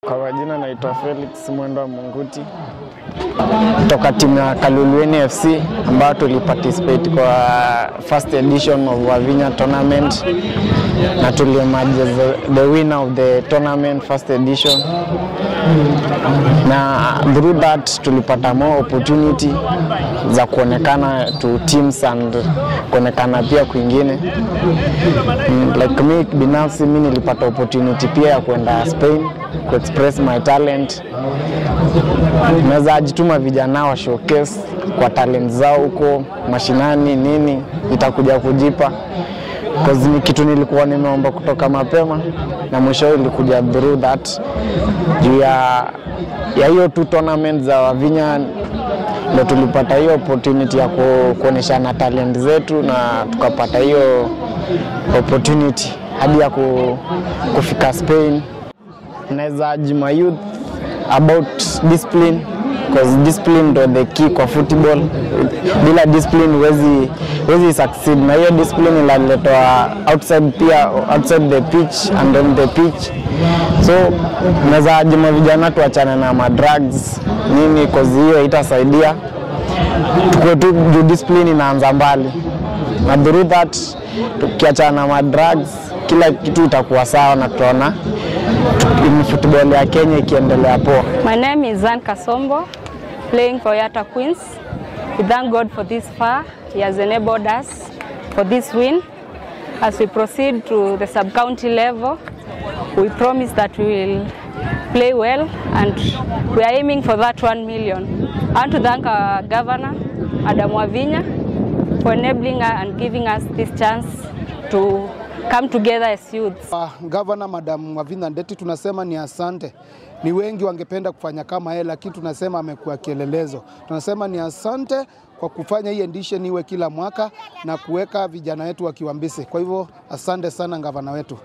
Kwa majina naitwa Felix Mwendwa Munguti kutoka timu ya Kalulueni FC ambayo tuliparticipate kwa first edition of Wavinya tournament na tuliemerge as the winner of the tournament first edition, na through that tulipata more opportunity za kuonekana to teams and kuonekana pia kwingine. Like me binafsi, mi nilipata opportunity pia ya kwenda Spain ku express my talent. Naweza jituma vijana wa showcase kwa talent zao huko mashinani, nini itakuja kujipa, 'cause ni kitu nilikuwa nimeomba kutoka mapema na mwisho ilikuja through that. Juu ya hiyo tu tournament za Wavinya ndo tulipata hiyo opportunity ya kuoneshana talent zetu na tukapata hiyo opportunity hadi ya kufika Spain. Naweza urge my youth about discipline, 'cause discipline ndo the key kwa football. Bila discipline huwezi succeed, na hiyo discipline inaletwa outside pia, outside the pitch and on the pitch. So naweza urge vijana tuachane na madrugs nini, 'cause hiyo itasaidia tukue tu, juu discipline inaanza mbali, na through that tukiachana na madrugs kila kitu itakuwa sawa na tutaona football ya Kenya ikiendelea poa. My name is Zan Kasombo, playing for Yatta Queens. We thank God for this far. He has enabled us for this win. As we proceed to the sub-county level, we promise that we will play well and we are aiming for that 1 million. I want to thank our governor, Adam Wavinya, for enabling us and giving us this chance to come together as youths. Governor Madam Wavinya Ndeti, tunasema ni asante. Ni wengi wangependa kufanya kama yeye, lakini tunasema amekuwa kielelezo. Tunasema ni asante kwa kufanya hii edition iwe kila mwaka na kuweka vijana wetu wakiwa busy. Kwa hivyo asante sana, gavana wetu.